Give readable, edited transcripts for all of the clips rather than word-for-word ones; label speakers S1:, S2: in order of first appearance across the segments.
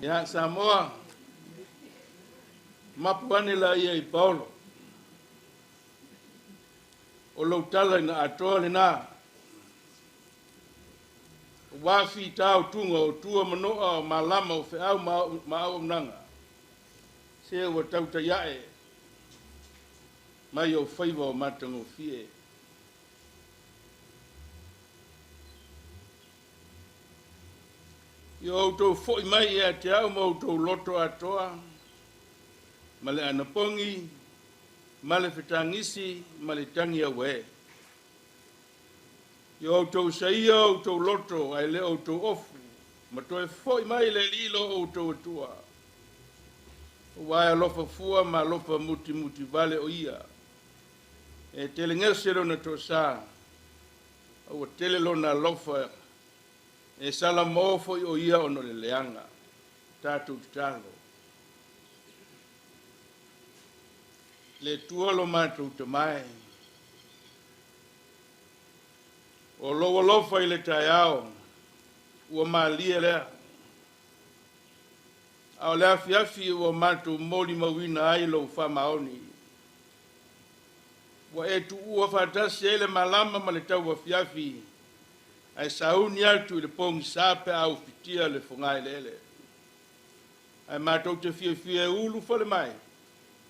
S1: Ia Samoa, mapu ane laia i Paolo. O lou tala ina atoa lena. Aua fitautuga o tua ma noa o malama o feau ma auaunaga, se ua tautai ae mai ou faiva o matagofie. Ia outou foi mai ia te au ma outou loto atoa, ma le anapogi, ma le fetagisi, ma le tagi auē. Ia outou saia outou loto ae le o outou ofu, ma toe foi mai i le Alii lo outou Atua, aua e alofa fua ma alofa mutimutivale o Ia, e telegese Lona toasa, a ua tele Lona alofa, e salamo foi o Ia ona o le leaga. Tatou tatalo. Le Atua lo matou Tama e, o lou alofa i le taeao ua malie lea, a o le afiafi ua matou molimauina ai lou faamaoni. Ua e tuua faatasi ai le malama ma le tauafiafi, ae sauni atu i le pogisa pe a ufitia le fogaeleele. Ae matou te fiafia e ulufale mai,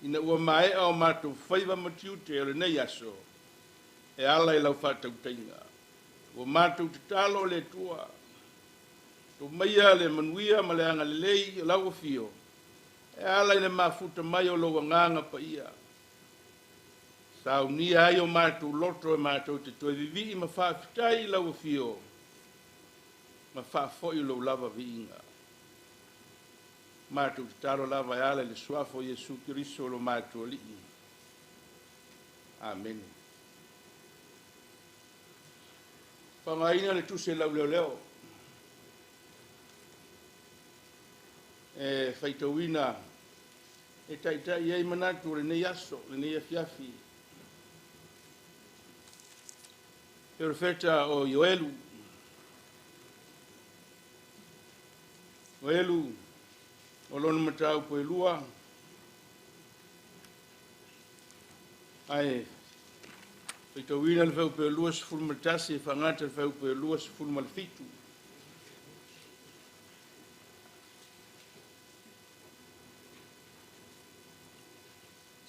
S1: ina ua maea o matou faiva ma tiute o lenei aso, e ala i lau faatautaiga. Ua matou tatalo le Atua, tuu maia le manuia ma le agalelei o lau afio, e ala i le mafuta mai o lou Agaga Paia. Saunia ai o matou loto e matou te toe vivii ma faafetai i lau afio, ma faafoi lou lava viiga. Matou tatalo lava e ala i le suafa o Iesu Keriso lo matou Alii. Amene. Faaaogaina le tusi a le Lauleoleo e faitauina e taitai ai manatu o lenei aso, lenei afiafi. Perofeta o Ioelu. Ioelu o lona mataupu e lua, ae faitauina le fuaiupu e 21 e faagata le fuaiupu e 27.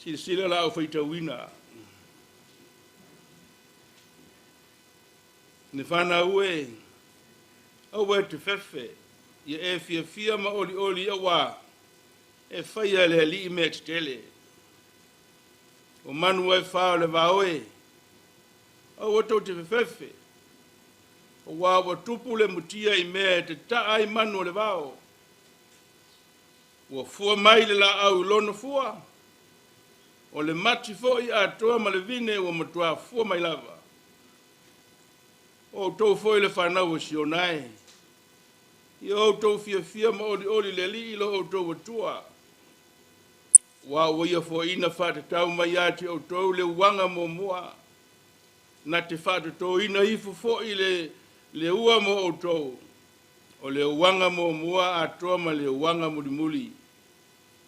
S1: Silasila la au faitauina. Le fanau e, aua e te fefe, ia e fiafia ma olioli auā e faia e le Alii mea tetele. O manu e fa o le vao e, aua tou te fefefe, auā ua tupu le mutia i mea e tataa ai manu o le vao. Ua fua mai le laau i lona fua, o le mati foi atoa ma le vine ua matua fua mai lava. O outou foi le fanau o Siona e, ia outou fiafia ma olioli i le Alii lo outou Atua, aua ua ia foaiina faatatau mai ia te outou le uaga muamua, na te faatotoina ifo foi le ua mo outou, o le uaga muamua atoa ma le uaga mulimuli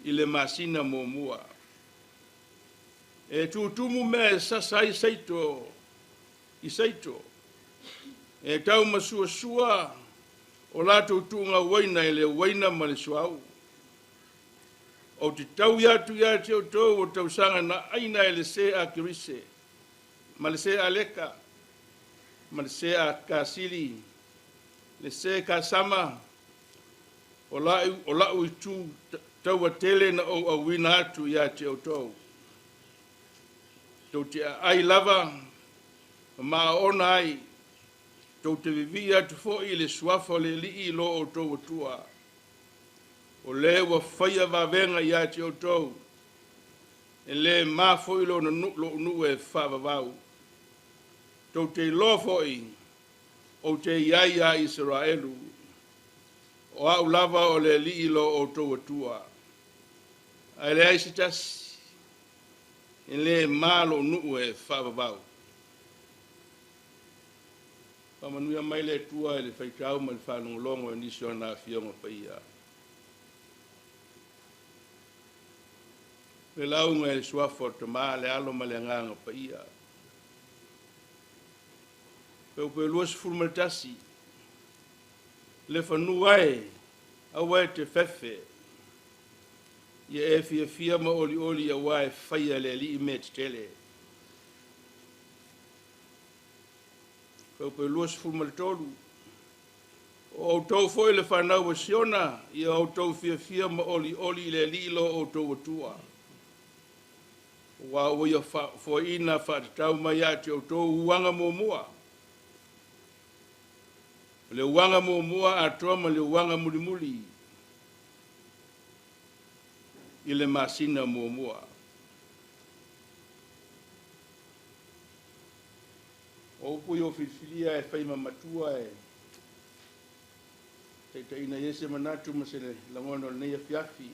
S1: i le masina muamua. E tutumu mea e sasa ai saito i saito, e tau masuasua o latou tuuga uaina i le uaina ma le suauu. Ou te taui atu ia te outou o tausaga na aina e le se a kirise, ma le se aleka, ma le se a kasili, le se kasama, o lau itu taua tele na ou auina atu ia te outou. Tou te aai lava ma maaona ai, tou te vivii atu foi i le suafa o le Alii lo outou Atua. O le ua faia vavega ia te outou, e le ma foi lou nuu e faavavau. Tou te iloa foi, ou te iai ia Isaraelu, o au lava o le Alii lo outou Atua. Ae leai se tasi, e le ma lou nuu e faavavau. Faamanuia mai le Atua i le faitau ma le faalogologo i nisi o ana afioga paia. Le lauga i le Suafa o le Tama, le Alo ma le Agaga Paia. Peupe 21, le fanua e, aua e te fefe, ia e fiafia ma olioli auā e faia e le Alii mea tetele. Fuaiupu 23, O outou foi le fanau a Siona, ia outou fiafia ma olioli i le Alii lo outou Atua, aua ua ia foaiina faatatau mai ia te outou uaga muamua, o le uaga muamua atoa ma le uaga mulimuli i le masina muamua. O upu ia ua filifilia e fai ma matua e taitaiina ai se manatu ma se lagona o lenei afiafi.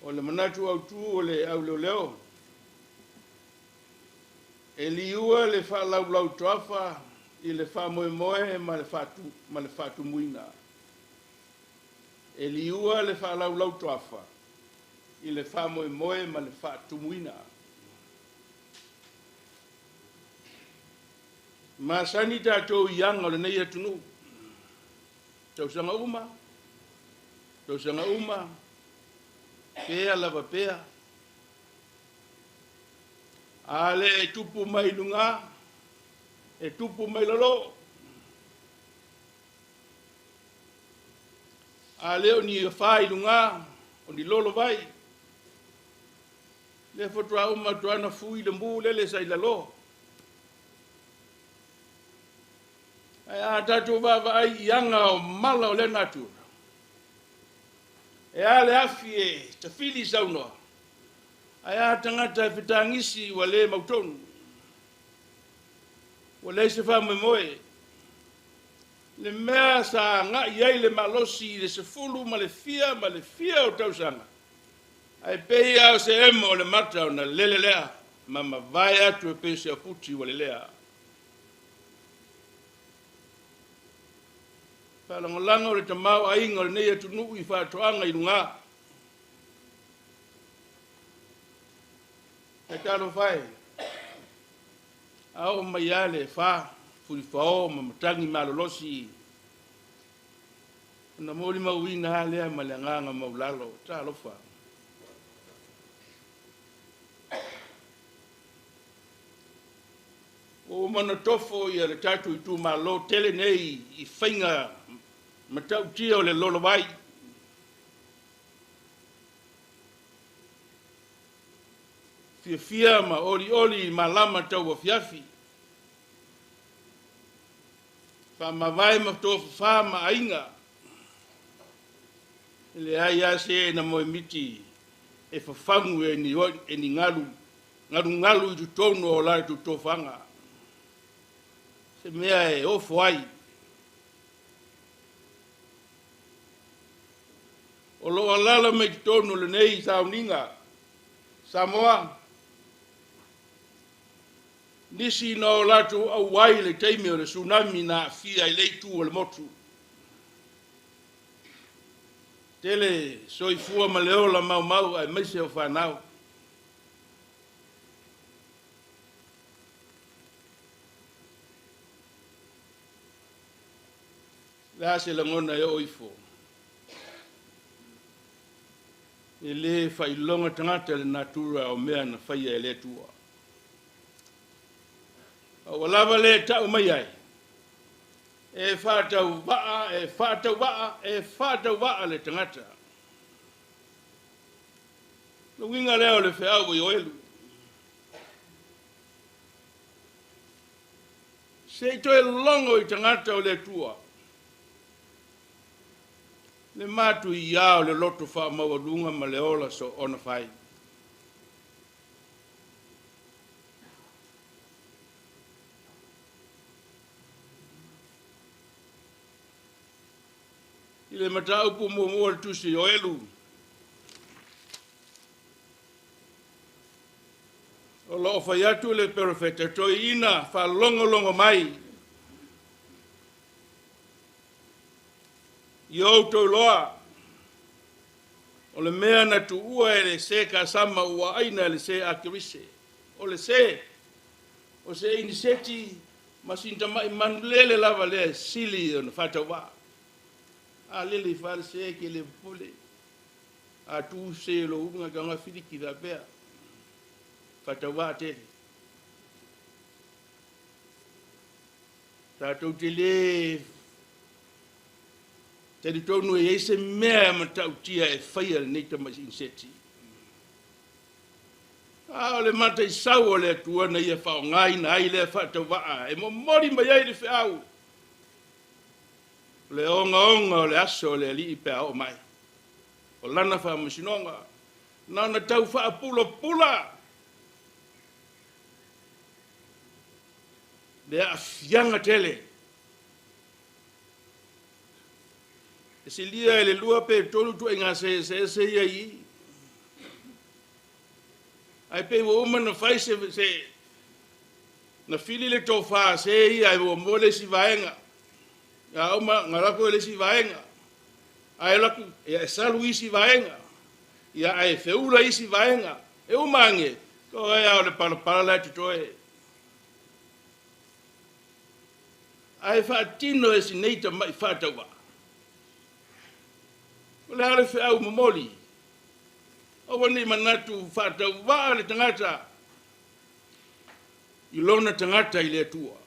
S1: O le manatu autu o le auleoleo, e liua le faalaulautoafa i le faamoemoe ma le faatumuina. E liua le faalaulautoafa i le faamoemoe ma le faatumuina. Masani tatou i aga o lenei atunuu. Tausaga uma, tausaga uma, pea lava pea. A le e tupu mai luga, e tupu mai lalo. A le o ni afa i luga, o ni lolovai. Lea faatoa uma atu lava ona fui le mu lele sa i lalo. Ae a tatou vaavaai i aga o mala o lea natura, e a le afi e tafili saunoa, ae a tagata e fetagisi ua le mautonu, ua leai se faamoemoe. Le mea sa agai i ai le malosi i le 10 ma le fia ma le fia o tausaga, ae pei lava o se emo o le mata ona lele lea ma mavae atu e pei o se aputi ua lelea. Faalagolago le tamaoaiga o lenei atunuu i faatoaga i luga. Ae talofa e, a oo mai lava le afa, fulifao ma matagi malolosi, ona molimauina lava lea ma le agaga maualalo. Talofa. Ua uma ona tofo ia le tatou itumalo tele nei i faiga matautia o le lolovai. Fiafia ma olioli i malama tauafiafi. Faamavae ma tofafa ma aiga. E leai lava se na moemiti e fafagu e ni galu galugalu i totonu o latou tofaga, se mea e ofo ai. O lo o alaala mai totonu o lenei sauniga Samoa, nisi na o latou auai i le taimi o le tsunami na aafia i le itu o le motu. Tele soifua ma le ola maumau aemaise o fanau. Le a se lagona e oo ifo? E le faailoga tagata le natura o mea na faia e le Atua. A ua lava le tau mai ai, e faatauvaa, e faatauvaa, e faatauvaa le tagata. Le uiga lea o le feau a Ioelu. Se i toe logo i tagata o le Atua, le matuia o le loto faamaualuga ma le ola soona fai. I le mataupu muamua o le tusi o Ioelu, o lo o fai atu le perofeta, toeaiina faalogologo mai, i outou loa, O le mea na tuua e le sē kasama ua aina e le sē akerise. O le sē, o se iniseti ma sina tama'i manulele lava lea e sili ona faatauvaa. A lele ifo lava le sē e te le popole. A tu se i lou uga taga filiki faapea. Faatauvaa tele. Tatou te le talitonu e i ai se mea e matautia e faia e lenei tamai iniseti. A o le mataisau o le Atua na ia faaaogaina ai lea faatauvaa e momoli mai ai le feau o le ogaoga o le aso o le Alii pe a oo mai. O lana faamasinoga, na ona tau faapulapula le aafiaga tele. E silia i le 2 pe 3 ituaiga see eseese ia i i. Ae pei ua uma ona fai se, se na fili le tofa a see ia ae ua moe le isi vaega. A uma, na alu atu le isi vaega. Ae alu atu, ia e salu isi vaega. Ia ae feula isi vaega. E uma ane, toe lava o le palapala la e totoe. Ae faatino e si nei tamai faatauvaa. O le a le feau momoli? Aua ne i manatu faatauvaa le tagata i lona tagata i le Atua.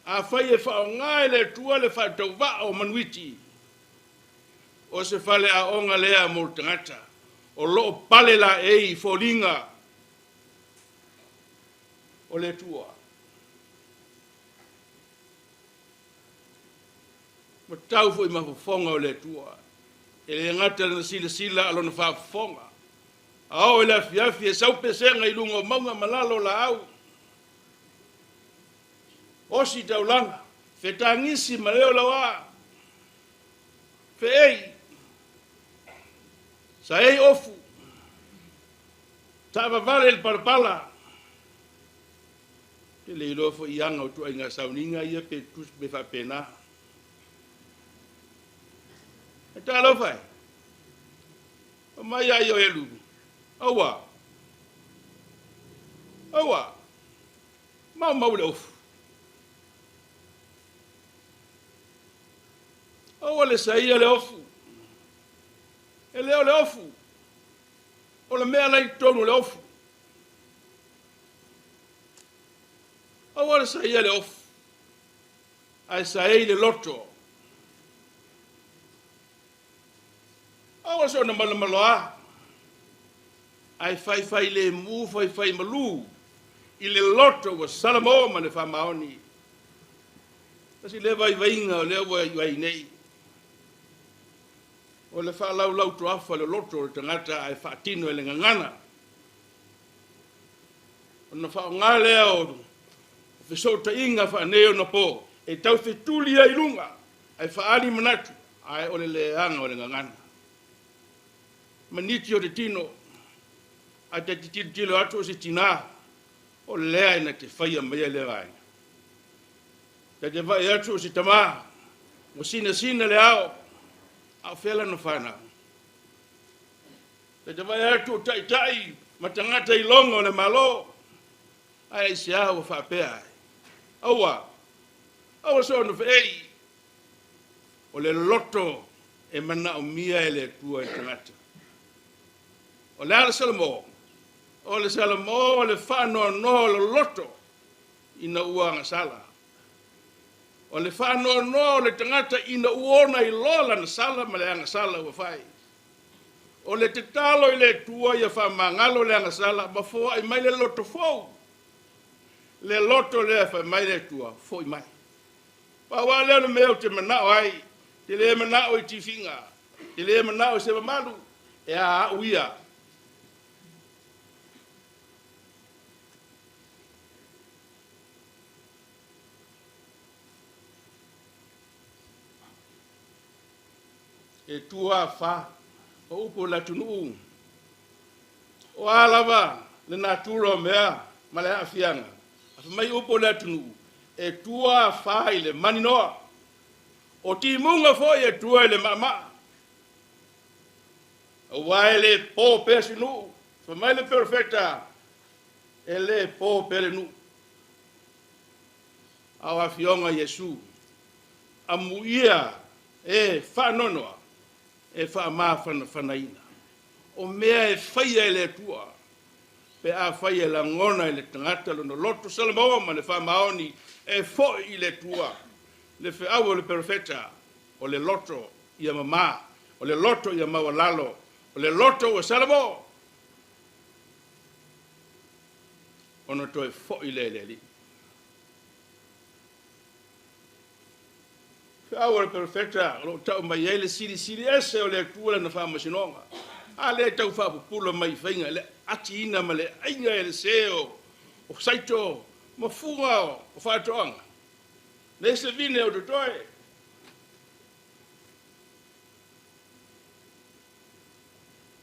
S1: Afai e faaaoga e le Atua le faatauvaa o manuiti, o se faleaoga lea mo le tagata o lo o pale laei i foliga o le Atua. Ua tau foi ma fofoga o le Atua. E le gata i lana silasila a o lona faafofoga. A oo i le afiafi e sau pesega i luga o mauga ma lalo o laau. Osi taulaga, fetagisi ma leo lauā, feei, saei ofu, taavavale le palapala. Ou te le iloa foi i aga o ituaiga sauniga ia pe tutusa pe faapena. Ae talofa e, omai ia Ioelu, aua, aua, maumau le ofu. Aua le saia le ofu. E le o le ofu, o le mea la i totonu o le ofu. Aua le saia le ofu, ae saei le loto. Aua soona malomaloa, ae faifailemu, faifaimalu i le loto ua salamo ma le faamaoni. Tasi lea vaivaiga o lea ua i ai nei, o le faalaulau toafa o le loto o le tagata ae faatino e le gagana. Ona faaaoga lea o fesootaiga faaneionapo e tau fetuli ai i luga ae faaali manatu, ae o le leaga o le gagana. Maniti o le tino, ae ta te tilotilo atu o se tinā, o lea na te faia maia lea vaega. Ta te vaai atu o se tamā, ua sinasina le ao, a o fea lana fanau? Ta te vaai atu o taitai ma tagata iloga o le Malo, ae aisea ua faapea ai? Aua, aua soona feei, o le loto e manaomia e le Atua i le tagata. O le a le Salamo? O le Salamo o le faanoanoa o le loto ina ua agasala. O le faanoanoa o le tagata ina ua ona iloa lana sala ma le agasala ua fai. O le tatalo i le Atua ia faamagalo le agasala ma foai mai le loto fou. Le loto lea fai mai le Atua, foi mai. Pau lava lea o le mea ou te manao ai, te le manao i tifiga, te le manao i se mamalu, e a au ia. E tua fa o upu o le atunuu, o a lava le natura o mea ma le aafiaga, a fai mai upu o le atunuu, e tua fa i le maninoa. O timuga foi e tua i le maamaa. Auā e lē pō pea se nuu, fai mai le perofeta, e lē pō pea le nuu. A o Afioga Iesu, amuia e faanoanoa, e faamafanafanaina. O mea e faia e le Atua, pe afai e lagona e le tagata lona loto salamo ma le faamaoni e foi i le Atua, le feau o le perofeta, o le loto ia mamā, o le loto ia maualalo, o le loto ua salamo, ona toe foi lea i le Alii. Feau o le perofeta o lo o tau mai ai le silisili ese o le Atua lana faamasinoga. A lea e tau faapupula mai i faiga le atiina ma le aiga e le sē o saito ma fuga o faatoaga. Leai se vine o totoe.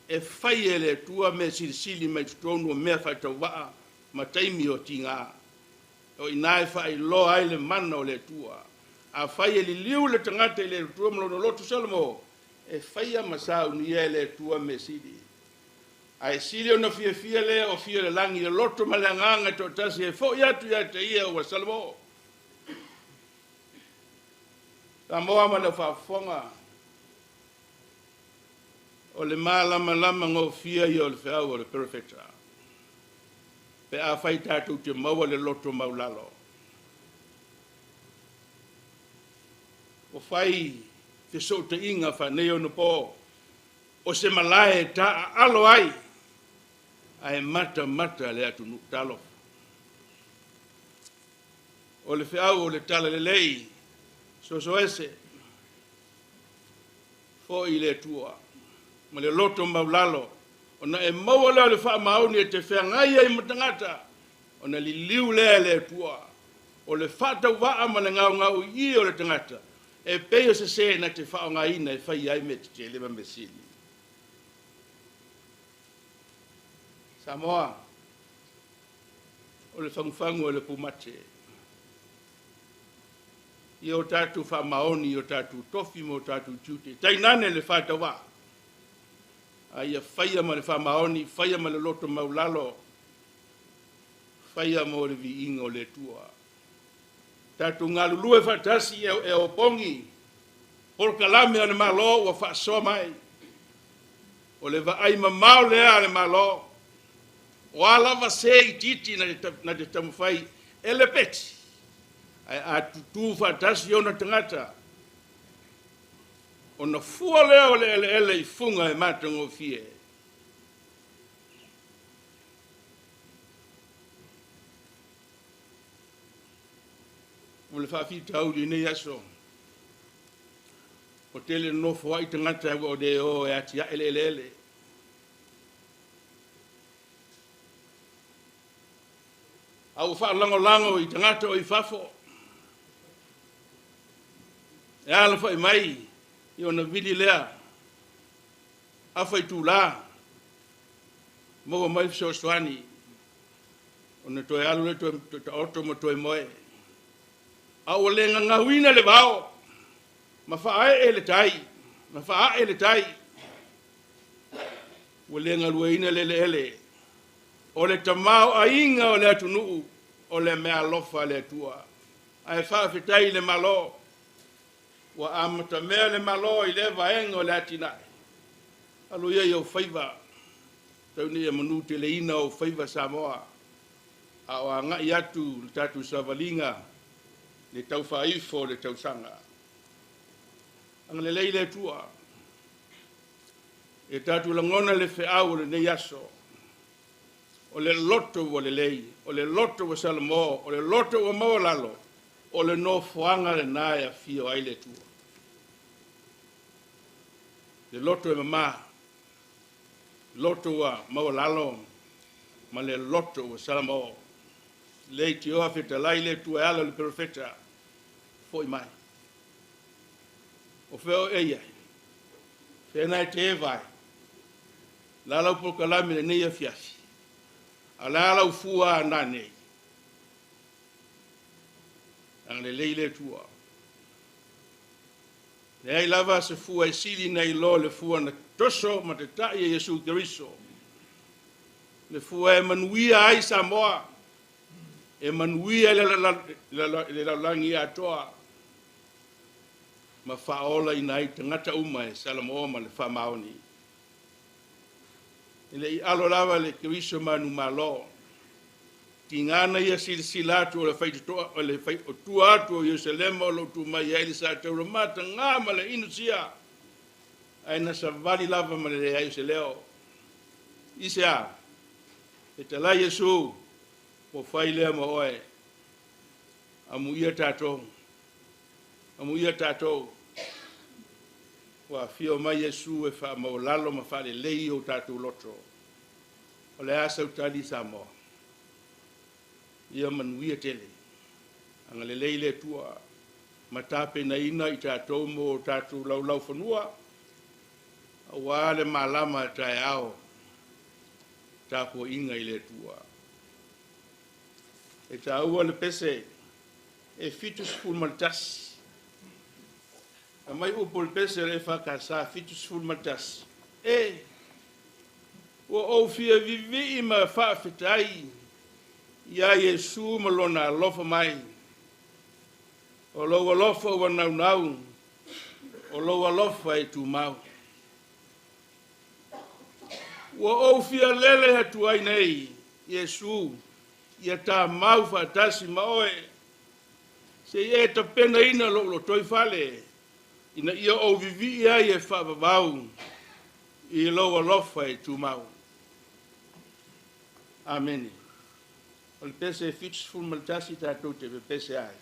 S1: E fai e le Atua mea silisili mai totonu o mea faatauvaa ma taimi o tiga. O i ina e faailoa ai le mana o le Atua. Afai e liliu le tagata i le Atua ma lona loto salamo, e faia ma saunia e le Atua mea sili. Ae sili ona fiafia lea o fia o le lagi i le loto ma le agaga e toatasi e foi atu ia te ia ua salamo. Samoa ma lau faafofoga, o le malamalama gofie ia o le feau o le perofeta. Pe afai tatou te maua le loto maulalo. Ua fai fesootaiga faaneionapo o se malae e taaalo ai ae matamata le atunuu. Talofa. O le feau o le talalelei sosoese foi i le Atua ma le loto maulalo, ona e maua lea o le faamaoni e te feagai ai ma tagata, ona liliu lea e le Atua o le faatauvaa ma le gaogaoii o le tagata, e pei o se sē na te faaaogaina e fai ai mea tetele ma mea sili. Samoa, o le fagufagu o le pumate. Ia o tatou faamaoni i o tatou tofi ma o tatou tiute, tainane le faatauvaa, a ia faia ma le faamaoni, faia ma le loto maulalo, faia mo le viiga o le Atua. Tatou galulue faatasi e opogi polokalame a le Malo ua faasoa mai. O le vaai mamao lea a le Malo, o a lava se itiiti na te taumafai e lepeti, ae a tutu faatasi ona tagata, ona fua lea o le eleele i fuga e matagofie. O le faafitauli i lenei aso, ua tele nofo ai tagata ua le o e atiae le eleele. A ua faalagolago i tagata o i fafo, e alafai mai i ona vili lea, afa itulā, maua mai fesoasoani, ona toe alu lea toe taoto ma toe moe. A ua le gagauina le vao ma faaee le tai, ma faaae le tai, ua le galueaiina le eleele. O le tamaoaiga o le atunuu, o le meaalofa a le Atua. Ae faafetai i le Malo, ua amatamea le Malo i lea vaega o le atinae. Alu ia i ou faiva, tau ina ia manuteleina ou faiva Samoa, a o agai atu le tatou savaliga le tau faaifo o le tausaga. Agalelei le Atua, e tatou lagona le feau o lenei aso, o le loto ua lelei, o le loto ua salamo, o le loto ua maualalo, o le nofoaga lena e afio ai le Atua. Le loto e mamā, loto ua maualalo, ma le loto ua salamo. Leitioa fetalai le Atua e ala i le perofeta, foi mai. O fea o e i ai? Fea na e te eva ai? La lau polokalame lenei afiafi. A o le a lau fua a nanei? Agalelei le Atua. Leai lava se fua e sili nai lo le fua na toso ma tata'i e Iesu Keriso. Le fua e manuia ai Samoa, e manuia le lalolagi atoa, ma faaolaina ai tagata uma e Salamoa ma le faamaoni. E le i alo lava le Keriso manumalo, tiga na ia silasila atu o le faitotoa o le o tua atu o Ierusalema o loo tu mai ai le sa taulamatagā ma le inusia, ae na savali lava ma le leai o se leo. I se a? Fetalai Iesu, ua fai lea ma oe. Amuia tatou. Amuia tatou. Ua afio mai Iesu e faamaualalo ma faalelei o tatou loto. O le a sau tali Samoa? Ia manuia tele. Agalelei le Atua ma tapenaina i tatou mo tatou laulaufanua auā le malama taeao tapuaiga i le Atua. E taua le pese e 71. Aumai upu o le pese o le EFKS 71. E, ua ou fia vivii ma faafetai ia Iesu ma lona alofa mai. O lou alofa ua naunau, o lou alofa e tumau. Ua ou fia lele atu ai nei, Iesu, ia tamau faatasi ma oe, se i e tapenaina lou lotoifale, ina ia ou vivii ai e faavavau i lou alofa e tumau. Amene. O le pese 71 tatou te pepese ai.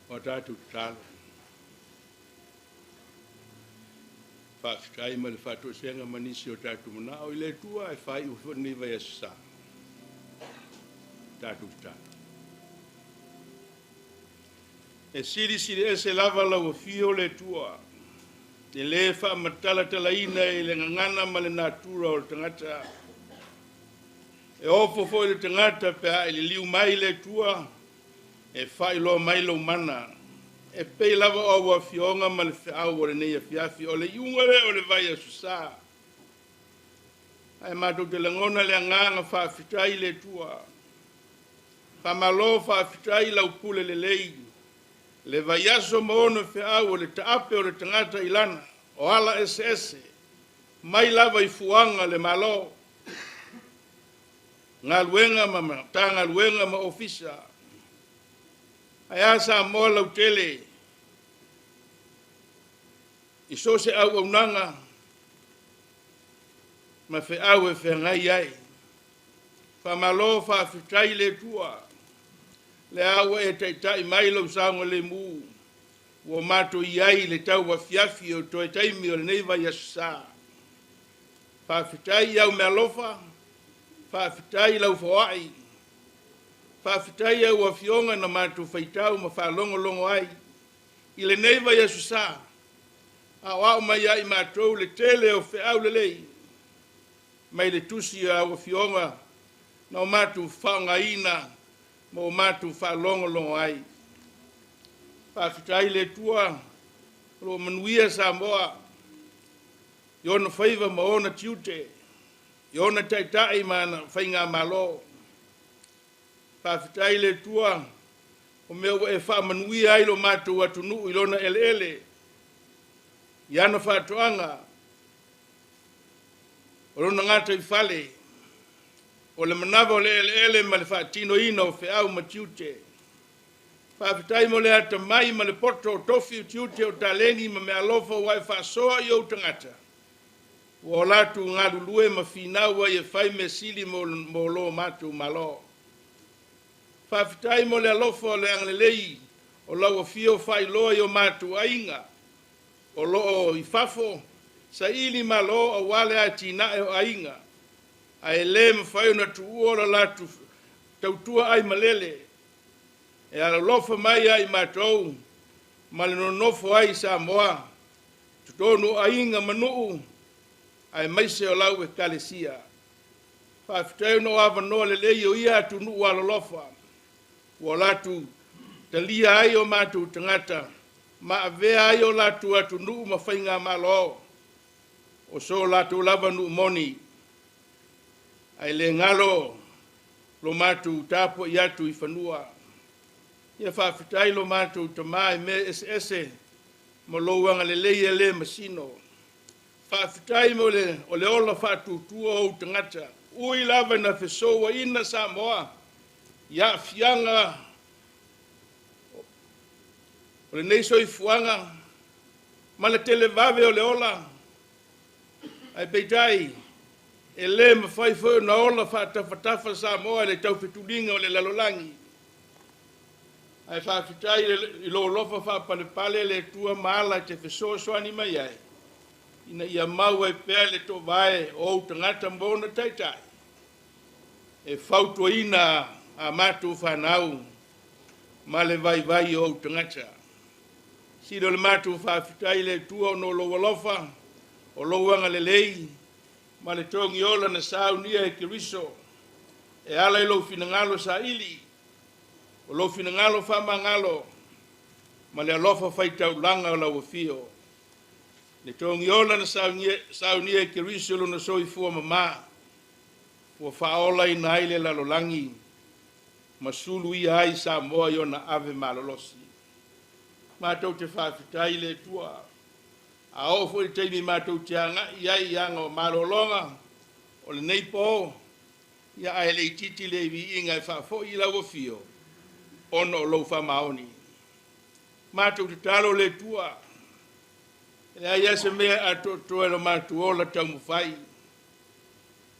S1: O tatou tatalo. Faafetai ma le faatoesega ma nisi o tatou manao i le Atua e faaiu foi lenei vaiaso sa. Tatou tatalo. E silisili ese lava lau afio le Atua, e le faamatalatalaina i le gagana ma le natura o le tagata. E ofo foi le tagata pe a e liliu mai le Atua, e faailoa mai lou mana. E pei lava o au afioga ma le feau o lenei afiafi, o le iuga lea o le vaiaso sa. Ae matou te lagona le agaga faafetai i le Atua. Faamalo faafetai lau pule lelei, le vaiaso ma ona feau o le taape o le tagata i lana, o ala eseese, mai lava i fuaga le Malo, galuega ma Matagaluega ma Ofisa. Ae a Samoa lautele, i so o se auaunaga ma feau e feagai ai. Faamalo faafetai le Atua, lea ua e taitai mai lou saogalemu, ua matou i ai i le tauafiafi o toe taimi o lenei vaiaso sa. Faafetai i au meaalofa, faafetai i lau foai, faafetai i au afioga na matou faitau ma faalogologo ai i lenei vaiaso sa, aoao mai ai matou le tele o feau lelei mai le tusi a au afioga na o matou faaaogaina ma o matou faalogologo ai. Faafetai i le Atua o lo o manuia Samoa i ona faiva ma ona tiute, i ona taitai ma ana faigamalo. Faafetai i le Atua o mea ua e faamanuia ai lo matou atunuu i lona eleele, i ana faatoaga, o lona gataifale, o le manava o le eleele ma le faatinoina o feau ma tiute. Faafetai mo le atamai ma le poto o tofi o tiute o taleni ma meaalofa ua e faasoa i ou tagata, ua o latou galulue ma finau ai e fai mea sili mo lo matou Malo. Faafetai mo le alofa o le agalelei o lau afio faailoa i o matou aiga, o lo o i fafo, saili malo aua le atinae o aiga, ae le mafai ona tuua lo latou tautua ai malele, e alolofa mai ia i matou ma le nonofo ai i Samoa, totonu o aiga ma nuu, aemaise o lau Ekalesia. Faafetai ona o avanoa lelei o ia atunuu alolofa, ua latou talia ai o matou tagata, ma avea ai o latou atunuu ma faigamalo, o so latou lava nuu moni, ae le galo lo matou tapuai atu i fanua. Ia faafetai lo matou tama i mea eseese ma lou agalelei e le masino. Faafetai mo le ola faatuatua o ou tagata. Ui lava ina fesouaina Samoa i aafiaga o lenei soifuaga ma le televave o le ola, ae peitai, e le mafai foi ona ola faatafatafa Samoa i le taufetuliga o le lalolagi. Ae faafetai i lou alofa faapalepale le Atua ma ala e te fesoasoani mai ai, ina ia mau ai pea le toovae o ou tagata ma ona taitai, e fautuaina a matou fanau ma le vaivai o ou tagata. Sili o le matou faafetai i le Atua ona o lou alofa, o lou agalelei, ma le togiola na saunia e Keriso, e ala i lou finagalo saili, o lou finagalo faamagalo, ma le alofa faitaulaga o lau afio. Le togiola na saunia e Keriso lona soifua mama, ua faaolaina ai le lalolagi, ma suluia ai Samoa i ona ave malolosi. Matou te faafetai i le Atua, a oo foi le taimi matou te agai ai i aga o malologa o lenei po, ia ae le itiiti le viiga e faafoi i lau afio, ona o lou faamaoni. Matou tatalo le Atua, e leai lava se mea e atoatoa i lo matou ola taumafai.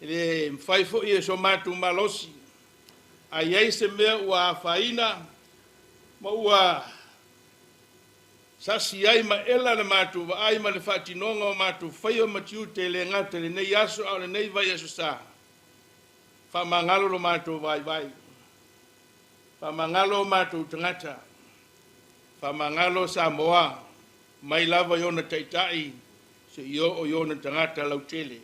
S1: E le mafai foi e so matou malosi, a i ai se mea ua afaina ma ua sasi ai ma ela le matou vaai ma le faatinoga o matou faiva ma tiute e le gata i lenei aso a o lenei vaiaso sa, faamagalo lo matou vaivai, faamagalo o matou tagata, faamagalo Samoa mai lava i ona taitai seia oo i ona tagata lautele,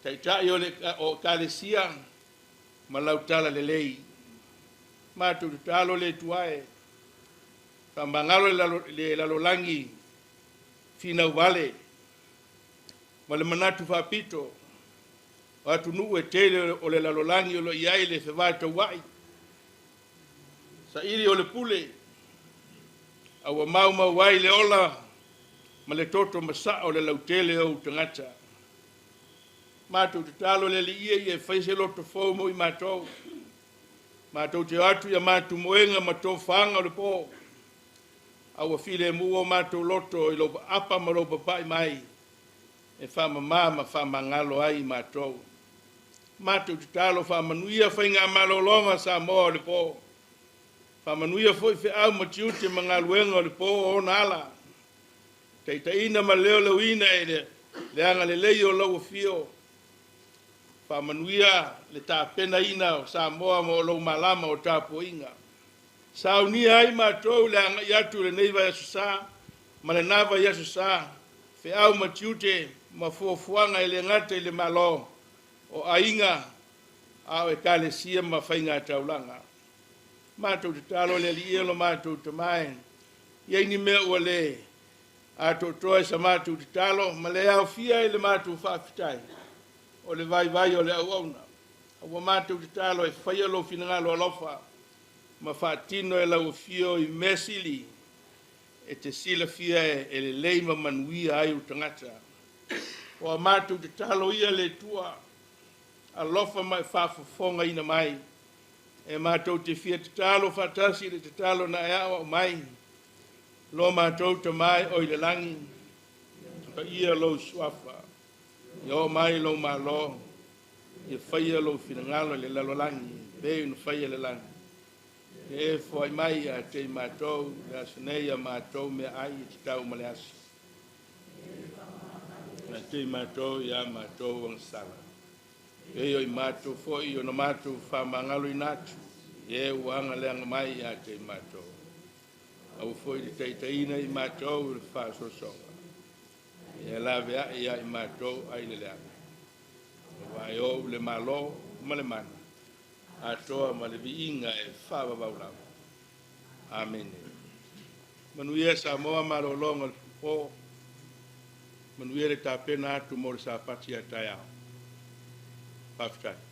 S1: taitai o Ekalesia ma lau talalelei. Matou tatalo le Atua e, faamagalo le lalolagi finau vale ma le manatu faapito o atunuu e tele o le lalolagi o lo o i ai le fevataua'i, saili o le pule, a ua maumau ai le ola ma le toto masaa o le lautele o ou tagata. Matou tatalo le Alii ia e fai se loto fou mo i matou. Matou te o atu i a matou moega ma tofaga o le po, a ua filemu o matou loto i lou aapa ma lou papai mai e faamama ma faamagalo ai i matou. Matou tatalo faamanuia faigamalologa a Samoa o le po. Faamanuia foi feau ma tiute ma galuega o le po o ona ala. Taitaiina ma leoleoina e le agalelei o lau afio. Faamanuia le tapenaina o Samoa mo lou malama o tapuaiga. Saunia ai matou le agai atu i lenei vaiaso sa ma lena vaiaso sa, feau ma tiute ma fuafuaga e le gata i le Malo, o aiga, a o Ekalesia ma faigataulaga. Matou tatalo le Alii e lo matou Tama e i ai ni mea ua le atoatoa i sa matou tatalo ma le aofia i le matou faafetai, o le vaivai o le auauna. Ua matou tatalo e faia lou finagalo alofa ma faatino e lau afio i mea sili e te silafia e lelei ma manuia ai ou tagata. Ua matou tatalo ia le Atua, alofa ma e faafofogaina mai. E matou te fia tatalo faatasi i le tatalo na e aoao mai. Lo matou Tama e oi le lagi, paia lou suafa, ia oo mai lou Malo, ia faia lou finagalo i le lalolagi pei ona faia i le lagi. Ia e foai mai ia te i matou le aso nei a matou meaai e tatau ma le aso. Ia te i matou ia matou agasala, pei o i matou foi ona matou faamagaloina atu i e ua agaleaga mai ia te i matou. Aua foi le taitaiina i matou i le faasoasoga, ia laveai ia i matou ai le leaga. Aua e ou le Malo ma le mana, atoa ma le viiga e faavavau lava. Amene. Manuia Samoa malologa o le po, manuia le tapena atu mo le Sapati a taeao. Faafetai.